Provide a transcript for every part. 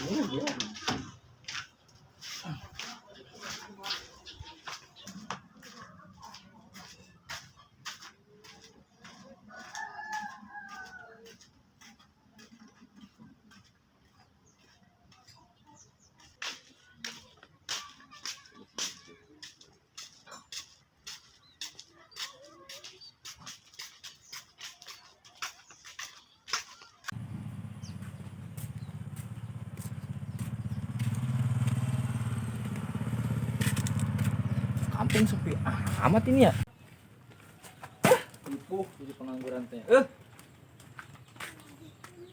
Iya. Kampung sepi amat ini ya. Ripuh jadi pengangguran teh.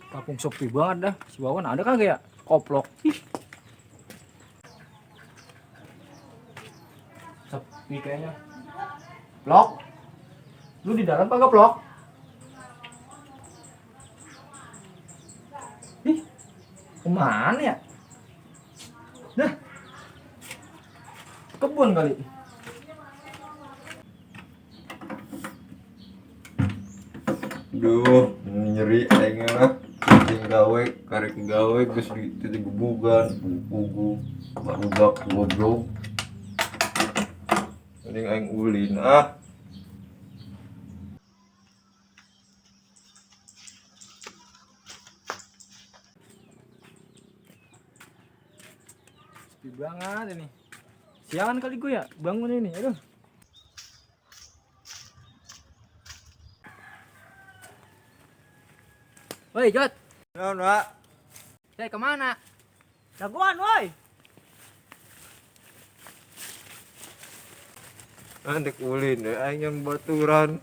Kampung sepi banget dah. Si Wawan ada kagak ya? Koplok. Ih. Sepi kayaknya. Plok. Lu di dalam kagak, Plok? Ih. Kemana ya? Dah. Kebun kali. Duh, nyeri aing lah. Cing gawe, karek gawe geus ditegebugan, pugu, barudak goblok. Mending aing ulin ah. Sepi banget ini. Siangan kali gue ya bangun ini. Aduh. Woi, Jot. Naon, Pak? Saya kemana? Jagoan woi. Andek ulin deh aing yang baturan.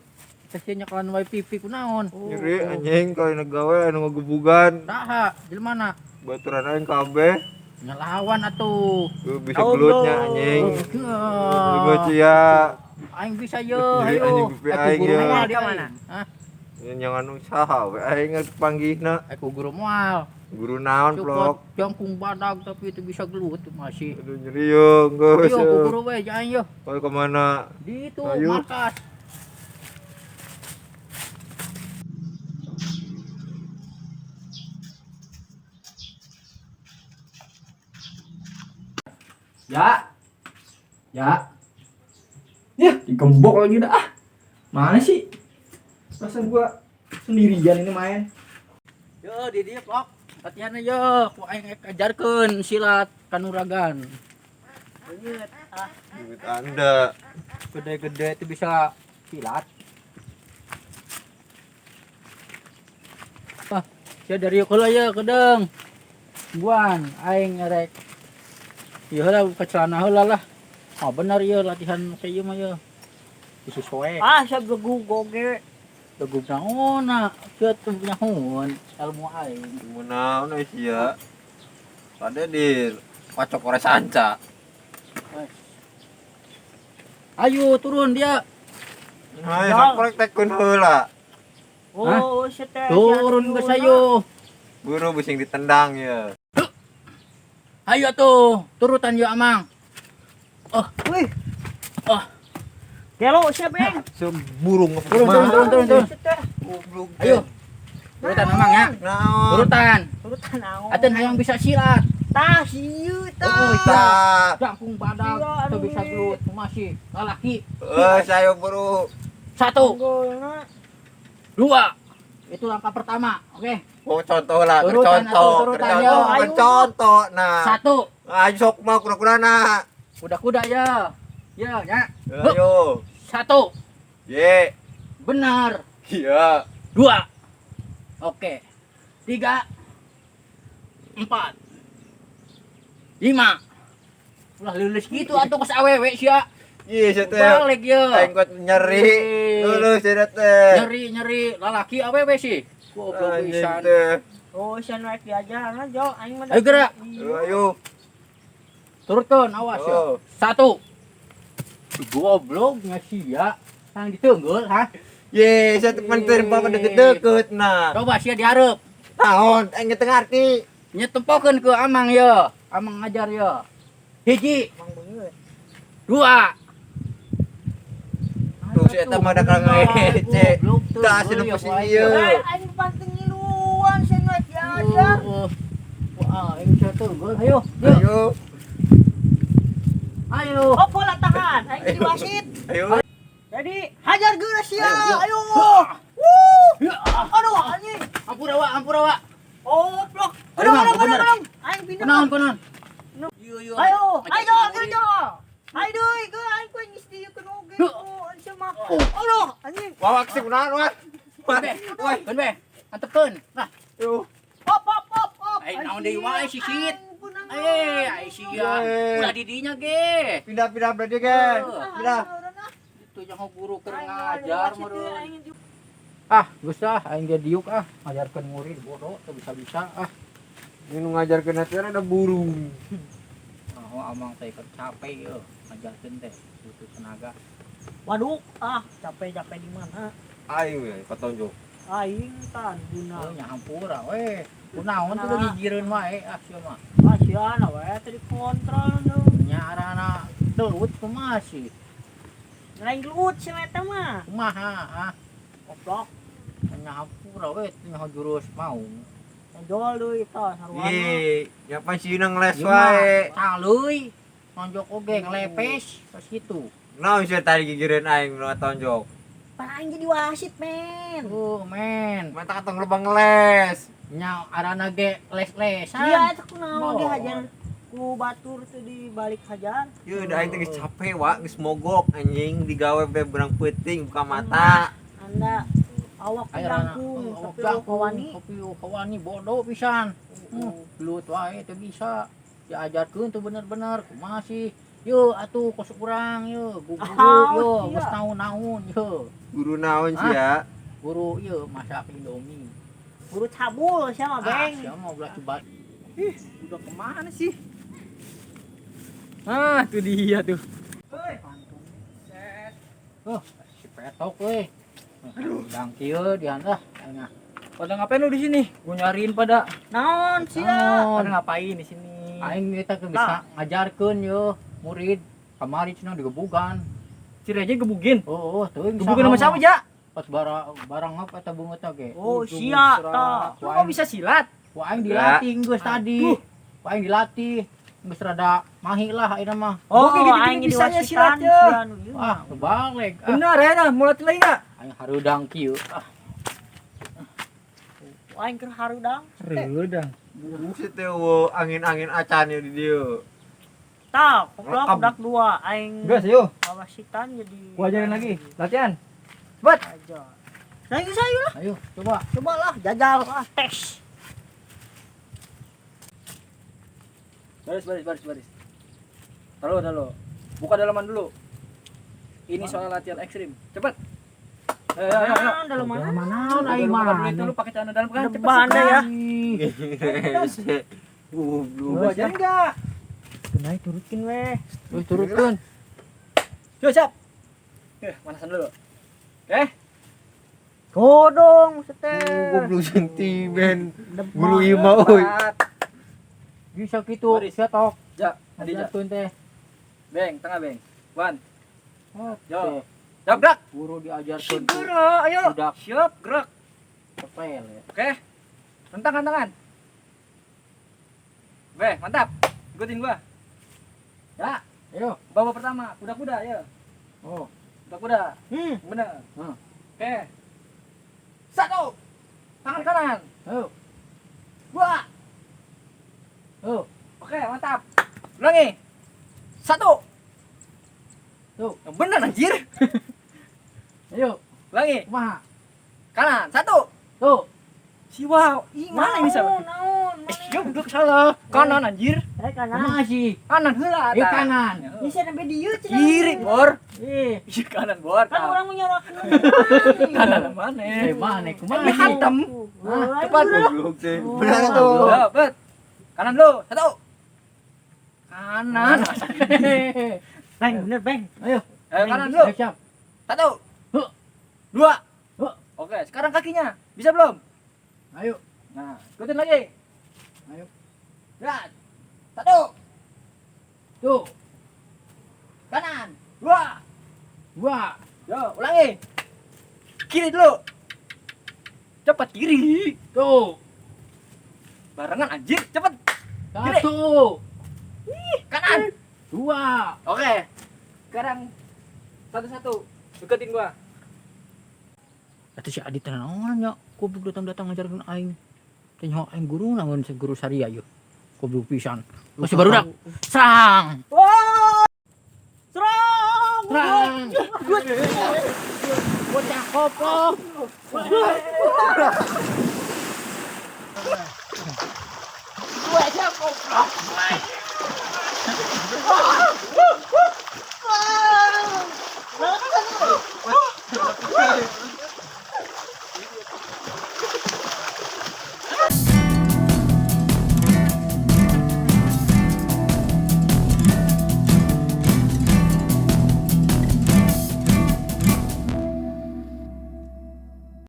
Teh nyekelan wae pipi kunaon? Nyeri anjing kalau gawe anu ngagebugan. Saha? Jelema mana? Baturan aing kabeh. Ngelawan atuh. Lu bisa gelutnya anjing. Lu cia. Aing bisa ye, Nyeri ayo. anjing pipi Aku aing guru ye. moal dia Mana? Hah? Jangan usaha we aing panggihna. Aku guru moal. Guru naon, Cukup Plok? jangkung badag tapi itu bisa gelut masih. Aduh nyeri yo, geus. Ayo, ku guru we aing yo. Kau kemana? Di itu Ayo. markas. Ya. Ya. Ya, digembok lagi dah. Ah. Mana sih? Perasaan gua sendirian ini main. Yo, di dia Plok. Latihan aja, ku aing ajarkeun silat kanuragan. Beungeut ah. Duit Anda. Gede-gede itu bisa silat. Ah, sia dari heula ya kedeng. Buan aing ngerek. Ieu heula buka celana heula lah. Ah benar ieu latihan kayak ieu mah ieu. Bisa soek. Ah, sia begug oge. Begug naonna, sia teu nyahoan ilmu aing. Ilmu naon euy sia? Pada di kocok ore sanca. Ayo turun dia. Hai, saprek tekun heula. Oh, sia teh. Turun geus ayo. Buru bising ditendang ya. Ayo tuh, turutan yo Amang. Oh, Wih. Oh. Gelo sia beng. Seburung Turun, turun, turun, turun, turun. Sia teh. Goblok. Ayo. Turutan Amang ya. Naon? Turutan. Turutan naon? Aten hayang bisa silat. Tah sieu Oh, tah. Tah. Jangkung badag, Iya, teu aduh, bisa ih. gelut, masih lalaki. Eh, saya buru. Satu, Golna. dua. Itu langkah pertama, oke? Oh, contoh lah, Turutan contoh, atuh, turutan, contoh, yo. Ayo. contoh. Nah, Satu, ayo sok mau kura-kura nah. kuda-kuda ya. Ya, ya. Ayo. Satu, Ye. benar. Iya. Dua. Oke. Tiga. Empat. Lima. Ulah lulus gitu atuh geus awewe sia. Iya, saya teh. Balik ya. Tengkot nyeri. Ih. Lulus saya teh. Nyeri nyeri lalaki awewe sih. Goblok Anjing pisan. teh. Oh, sia nu rek diajaran jo aing mah. Ayo gerak. Ayo. Turutkeun awas ya. Oh. Satu. Goblok ngasih ya. Tang ditenggel ha. Ye, saya teh penting bapak deket-deket nah. Coba sia dihareup. Tahun, aing teu ngarti. Nya tempokeun ke Amang ya. Amang ngajar ya. Hiji, Mang beungeut. dua. Tuh si eta mah da ngece. Goblok teu Tah, si ya, nu pusing ku aing. ieu. Eh, aing panteng ngiluan sia nu rek diajar. Diajar. Wah, aing satu gol. Ayo, yuk. Ayo. Ayo. Oh, bola tahan. Aing jadi wasit. Ayo. Jadi hajar geura sia. Ayo, Ayo. Wuh. Aduh anjing. Ampura wa, ampura wa. Oh, blok. Ayo, Aduh, aduh, aduh, bener. aduh. Aing pindah. Kunaon, kunaon. Yo yo. Ayo, ayo, ayo, ayo. Ayo deui, geus aing ku geus dieukeun oge. Oh, sia mah. Aduh, anjing. Wawak sih kunaon, wah. Wah, wah, be. Antepkeun. Nah, Ayo. Hop, hop, hop, hop. Aing naon deui wae sisit. Aing Eh, ai sia. Ulah di dinya ge. Pindah-pindah berarti ge. Pindah. Itu jangan guru keur ngajar meureun. Ah, geus ah, aing ge diuk ah, ngajarkeun murid bodoh teu bisa-bisa ah. Ini nu ngajarkeun hati ada burung. Oh, amang teh keur capek yeuh ngajarkeun teh butuh tenaga. Waduh, ah, capek-capek di mana? Ayo ya, patonjok. Aing tan guna. Oh, nya hampura we. Kunaon tuh gigireun wae ah sia mah. Ah, sia we tadi kontrol nu. Nya arana telut kumaha sih? Lain gelut si eta mah. Kumaha ah? Goblok. Nya hampura we teu nyaho jurus mau. Jual deui tah sarwana. Ih, nyapan sih nang les Ieu mah wae. Caleuy. Nonjok oge ngelepes pas kitu. Naon sih tadi gigireun aing nu tonjok. Pan aing jadi wasit, men. Tuh, men. Mata katong lubang ngeles. Nya arana ge les-lesan. Iya, eta kunaon Oh. dihajar ku batur teh di balik hajar. Yeuh, da aing teh geus capek wa, geus mogok anjing digawe be berang peuting buka mata. Anda awak Ayo rana, jangkung, awak tapi jangkung, kawani. Tapi kawani bodoh pisan. Gelut wae teu bisa. Diajarkeun teu bener-bener kumaha sih? Yo atuh kos urang yo, guru Ah, yo, iya. geus naon-naon yo. Guru naon sih ya? Guru ieu masak Indomie. Guru cabul sia mah, Ah, Beng. sia mah ulah coba. Ih, udah kemana sih? Ah, itu dia tuh. Oh, si petok euy. Aduh, dang kieu dihan ah. Aing ah. Pada ngapain lu di sini? Gua nyariin pada. Naon sia? Naon? Pada ngapain di sini? Aing eta geus bisa ngajarkeun yo murid kamari cenah digebugan. Si Reja gebugin. Oh, oh, teuing Gebukin sama siapa, Ja? Pas barang apa eta beungeut ge. Oh, sia tah. Lu kok bisa silat? Ku aing dilatih geus tadi. Ku aing dilatih. Geus rada mahi lah ayeuna mah. Oh, Oke, gini-gini aing jadi bisanya wasitan, silat, ya. sia nu ieu. Wah, kebalik. Ah, Benar ya, nah, mau latih lagi nggak? aing hareudang kieu. Ah, Aing keur harudang. Redang. Guru sih teh wo angin-angin acan ya di dieu. Tah, goblok Rekam. budak dua aing Gas, yuk. wasitan jadi. Gua ajarin lagi. Latihan. Cepat. Aja. Nah, itu saya lah. ayo coba. Cobalah jajal lah tes. Baris, baris, baris, baris. Taruh, taruh. Buka dalaman dulu. Ini soal latihan ekstrim. Cepat. Ayo, ayo, ayo. Nah, dalam mana? Naon aing Buka mah. dulu itu lu pakai celana dalam kan? Cepat. Depan dah ya. Goblok. Gua ajarin enggak? Naik turutin weh. Wih, turutkeun. Yo, siap. Eh, manasan dulu. Eh, Godong sete. Goblok sentimen. Depan. Guru ima euy. cepat. Bisa kitu, Baris. sia tok. Ja, tadi ja. Ngajarkeun teh. Beng, tengah beng. One. Oh, Yo. teh. Siap, gerak. Guru diajarkeun ku Segera, ayo. budak Siap, gerak. sepele. Oke. Rentangkan tangan. Oke, mantap. Ikutin gua. Ya, Ayo. babak pertama, kuda-kuda, ya. Oh, Kuda-kuda. Benar. Oke. Satu. Tangan kanan. ayo. Dua. Ayo. Oke, mantap. Ulangi. Satu. Tuh. Yang benar anjir. Ayo, Ulangi. kumaha? Kanan. Satu. Tuh. Si wow, ih mana ini salah? Naon, Eh, mana? goblok salah. Kanan anjir. Eh, kanan. Kumaha sih? Kanan heula. Eh, tah. kanan. Ini saya sampai dieu cenah. Kiri, Bor. Eh, Ih, kanan, Bor. Kan orang menyorokin. Kanan mana? eh mana kumaha? Eh, hantam. Hah, Cepat. Goblok teh. Benar tuh. Dapat. Kanan dulu. Satu. Kanan. Beng, bener, Beng. Ayo, Ayo kanan dulu. ayo siap. Satu. Huh. Dua. Huh. Oke, sekarang kakinya. Bisa belum? Ayo. Nah, ikutin lagi. Ayo. Ya. Satu. Tuh, Kanan. Dua. dua, Yo, ulangi. Kiri dulu. Cepat kiri. tuh, Barengan anjir, cepet. Satu, Kanan. dua. Oke. Sekarang satu-satu. Deketin gua. Atuh si Adit teh naon nya, goblok datang-datang ngajarkeun aing. Teh nyaho aing guru naon si guru Saria yeuh. Goblok pisan. Masih barudak. Serang. Wah! Serang! Serang. Bocah goblok. Gua aja goblok.